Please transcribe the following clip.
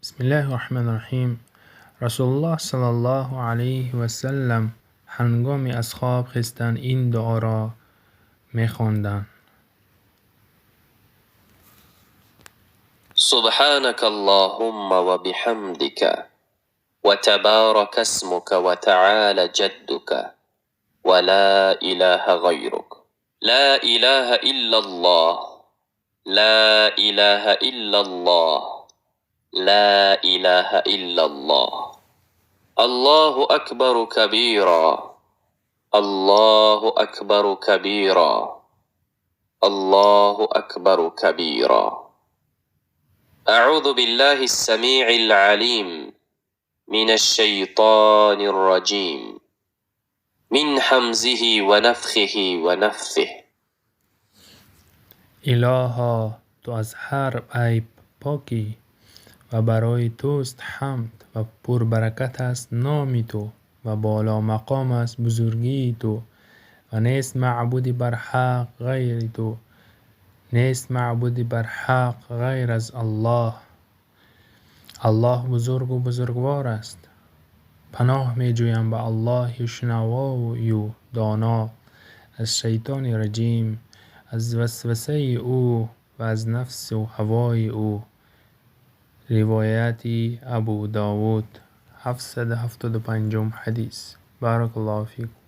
Бисмиллаҳи раҳмони раҳим. Расулуллоҳ саллаллоҳу алайҳи васаллам ҳангоми аз хоб хестан ин дуоро мехонданд. سبحانك اللهم وبحمدك وتبارك اسمك وتعالى جدك ولا إله غيرك لا إله إلا الله لا إله إلا الله لا إله إلا الله الله أكبر كبيرا الله أكبر كبيرا الله أكبر كبيرا أعوذ بالله السميع العليم من الشيطان الرجيم من همزه ونفخه ونفثه. Илоҳо, ту аз ҳар айб покӣ ва барои туст ҳамд ва пурбаракат аст номи ту ва боломақом аст бузургии ту ва нест маъбуди барҳақ ғайри ту, нест маъбуди барҳақ ғайр аз Аллоҳ. Аллоҳ бузургу бузургвор аст. Паноҳ меҷӯям ба Аллоҳи шунавою доно аз шайтони раҷим, аз васвасаи ӯ ва аз нафсу ҳавои ӯ. Ривояти Абу Довуд, 775-ум ҳадис. Баракаллоҳу фикум.